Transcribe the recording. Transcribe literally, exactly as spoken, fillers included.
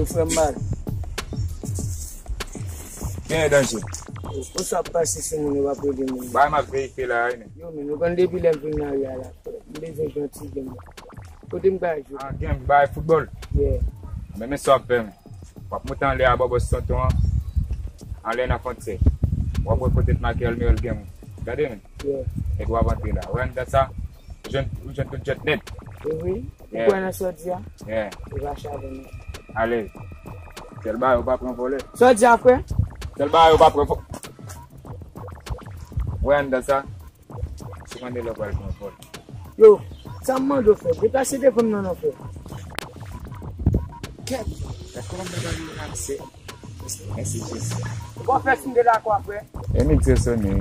Frè m mal. Gen danje. Pou sa ap pase sou moun yo pa ap rele moun. Bay m ap verifye la wi men. Yo men, nou konn depi lè m vin nan ri a la. M bezwen jwe yon ti game. Kote m ka jwe? Ah, game, bay foutbòl. Yeah. Men men sa w ap fè men. W ap monte anlè a bò bòs tonton an. Anlè nan fwontyè. W ap wè kote t make Elmeril game. Gade men. Yeah. Epi w ap antre la. Ou wè anndan sa? Ou jwenn, ou jwenn tout djèt nèt. E vre? Ou kwè nan sa w di a? Yeah. Ou pa chale non. Ale. Sèl bagay ou pa pran vòlè. Sa w di a frè? Sèl bagay ou pa pran vòlè. Ou wè anndan sa? Si mande lè pral pran vòl. Yo, sa m mande w frè, deplase devan m nan non frè. Kèt, dakò, m nan nan se. Mèsi Jezi. Ou pa fè siy de lakwa frè. E midi sone.